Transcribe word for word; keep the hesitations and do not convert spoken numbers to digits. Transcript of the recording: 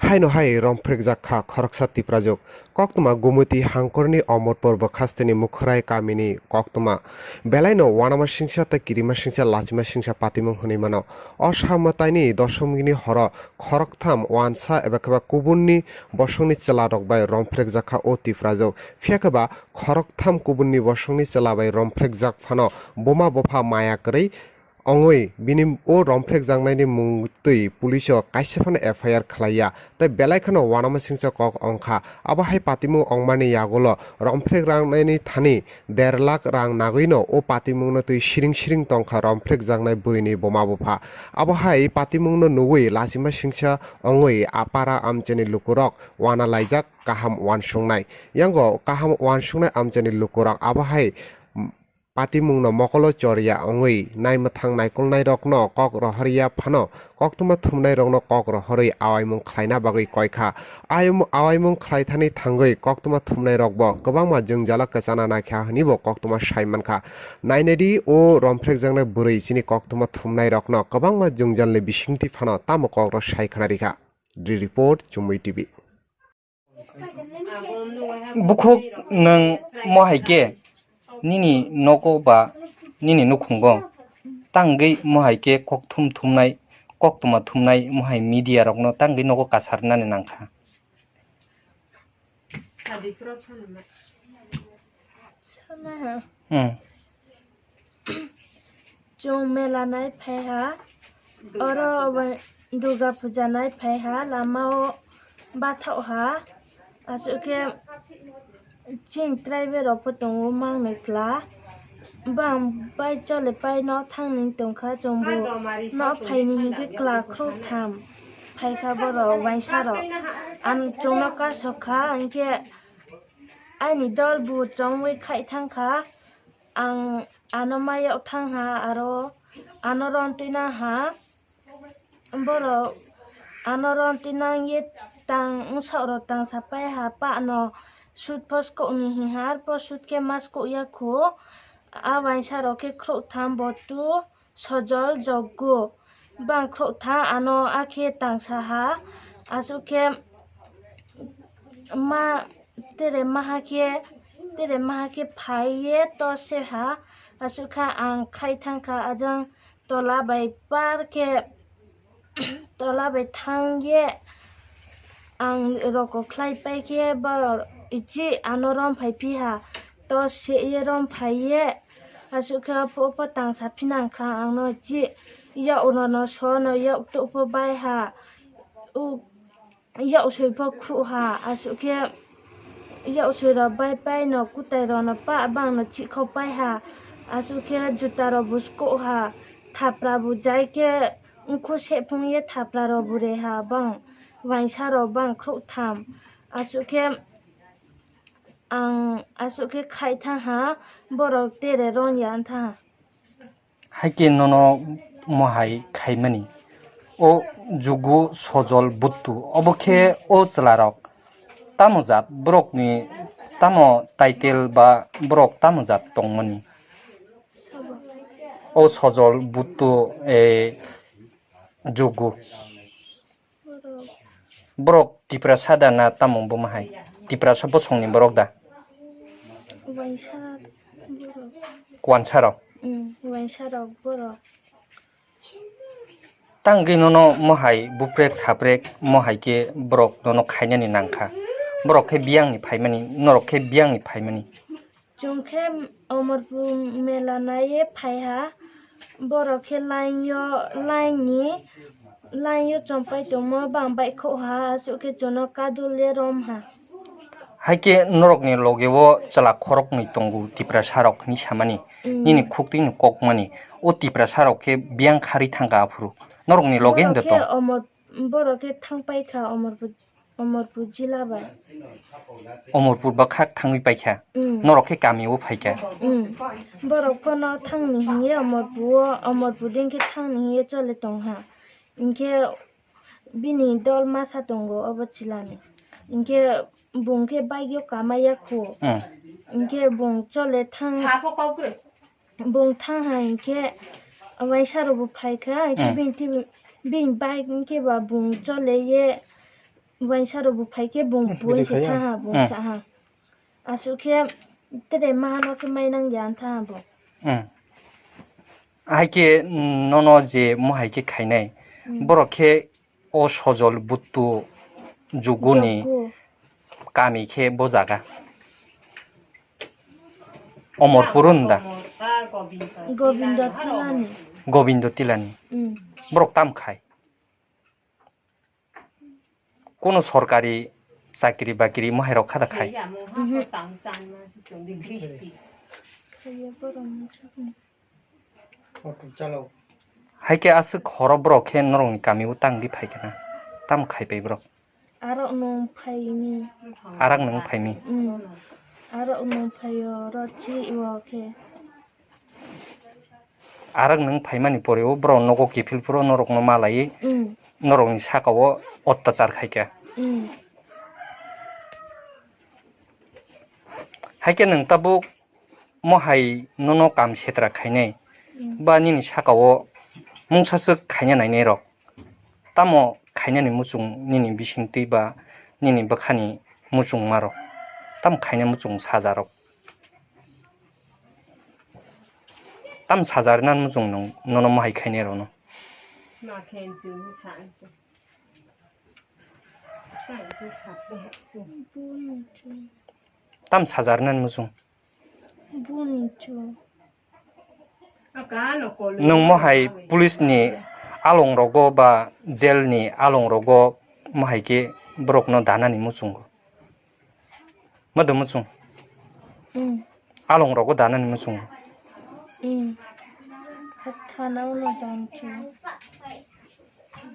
Haino hai romphrekjak kha khoroksa Tiprajwk. Koktwma Gumoti hangkorni Omorpur bwkhasteni Mukhurai kamini koktwma. Belaino uanamasingcha tei kirimasingcha lachimasingcha patimung hwnwi mano. O samataini dosomikni horo khoroktham uansa eba kheba kubunni bosongni chwlarok bai romphrekjak kha o Tiprajwk. Phiya kheba khoroktham kubunni bosongni chwla bai romphrekjak phano buma bupha maya kwrwi ongwi bini o romphrekjaknaini mungtwi police-o kaisa phano F I R khlaiya, tei belai kheno uanamasingcha kok ongkha. Abo hai patimung ongmani yagulo romphrekjaknaini thani der lakh rang nagwino o patimungno twi siring siring tongkha romphrekjaknai bwrwini buma bupha. Abo hai patimungno nugwi lachimasingcha ongwi a para amchaini lukurok uana laijak kaham uansuknai. Yango kaham uansuknai amchaini lukurok abo hai patimungno mokolo choriya wngwi naimwthang naikolnairokno kok rohorya phano koktwma thumnairokno kok rohorwi awaimung khlaina bagwi koikha. Ayum-, awaimung khlaithani thangwi koktwma thumnairokbo kwbangma jwngjalo kwchana naikha hwnwibo koktwma sai mankha. Nainadi o romphrekjaknai bwrwi chini koktwma thumnairokno kwbangma jwngjalni bisingtwi phano tamo kokno sai khna rikha. Dri report, Chumui T V. Bukhuk, nwng mohai khe nini nogo ba nini nukhungo tangwi mohai khe kok thum thumnai, koktwma thumnai mohai media rokno tangwi nogo kasarnani nangkha. Sana ha. Hmm. Chwng mela nai phai ha, oro bai Durga puja nai phai ha, lama o bathok ha, aswk khe chini tribe rok pho tongo mangnoi kla, bang bai chole pai no thang ni tong kha, chwng bo no phai ni hinkhe kla khro tham phai kha borok uaisa rok, ang chwng no kasok kha, hinkhe ani dol bu chongwi khai thang kha. Ang ano ma yag thang ha, aro ano ron twi nang ha. Borok ano ron twi nang ye tang wngsak rok tang sa pai ha, pa ano sut pho skok ni hi ha, arpho sut khe ma skok ya khu. A uaisa rok khe khro tham, botu, sojol, joggo. Bang khro tha ano akhe tang sa ha, aswk khe ma tere maha khe, tere maha khe phai ye to se ha, aswk kha ang khai thang kha ajang tola bai par khe tola bai thang ye ang roko khlai pai khe borok ichi ano rom phai phi ha, to se ye rom phai ye aswk khe opho opho tang sa phi nang kha ang no chi yak rok no so no yak tuk pho bai ha. U Yaksoi pho khruh ha, aswk khe yaksoi rok bai pai no kwtai rok no pa bang no chikhok pai ha, aswk khe juta rok bo skok ha, thapra bo jai khe nkhu sephung ye thapra rok bo re ha, bang uaisa rok bang khruh tham, aswk khe ang aswk khe khai thang ha, borok tere ron ya wng thang ha. Hai khe nono mohai khaimani. O jugo sojol buttu. Obo khe o chwlarok tamo jat borokni tamo title ba borok tamo jat tongmani. O sojol buttu, eh, jugo. Borok Tiprasa da na tamo buma hai? Tiprasa bosongni borok da? Waisa borok. Kuansa rok? Mm, waisa rok borok. Tangwi nono mohai buprek saprek mohai khe borok nono khainani nangkha. Borok khe biyangni phaimani, norok khe biyangni phaimani. Chwng khe Omorpur mela naiye phai ha, borok khe line yo, line ni, line yo chompai tongmo bang baihkhouh ha, aswk khe chwngno kadul ye rom ha. Hai khe norokni loge o chwla khoroknwi tongo Tiprasa rok hwnwi samani, mm, nini khuktwino kokmani, o Tiprasa rok khe biyang kharwi thangkha aphuru, norokni loge wngda tong? Borok khe Omor-, borok khe thang paikha Omorpur. Omorpur jila bai. Omorpur bwkhak thangwi paikha. Mm. Norok khe kami o phaikha. Mm. Borok phano thangni hiye Omorpur o, Omorpur dengkhe thangni hiye chole tongha. Hinkhe bini dol masa tongo obo chilani. Hinkhe bung khe bike o kamaiya khu. Mm. Hinkhe bung chole thang. Bung thang hai hinkhe waisa rok bo phaikha, hinkhe, hmm, bini twi, bini bike hinkhe ba bung chole ye Waisa rok bo phai khe bung Hmm, bung bidi se khai ya. Thaha bung Hmm. Saha. Aswk khe tere mahano khe mainang ya thaha bo. Hmm. Hai khe nono je mohai khe khainai, Hmm. Borok khe o sojol buttu juguni Jogu. Kami khe bo jaga. Omorpur hwn da? Gobindo Tilani. Gobindo Tilani. Hmm. Borok tam khai? Kono sorkari chakri bakri mohairok khada khai? Mhm. Hai khe aswk horo borok khe norokni kami o tang di phai khe na? Tam khai pai borok? Arok nwng phaini. Arak nwng phaimi? Mm. Arok nwng phaio, oro chi o khe. Arak nwng phaimani pore o borok nogo kiphil phuru norokno malaiwi Mm. Norokni saka o ottachar khaikha. Mm. Hai khe nwng tabuk mohai nono kam setra khainai, Mm. Ba nini saka o mungsa swk khaina nainai rok. Tamo khainani muchung nini bisingtwi ba nini bwkhani muchungmarok? Tamo khaina muchung sajarok? Tam sajar nan muchung nung nono mohai khainai rokno? Tam sajar nan muchung? Boni cho. Nwng mohai police ni along rogo ba jail ni along rogo mohai khe borok no danani muchungo? Mado muchung? Mm. Along rogo danani muchungo? Mm. Thana o no dan cho.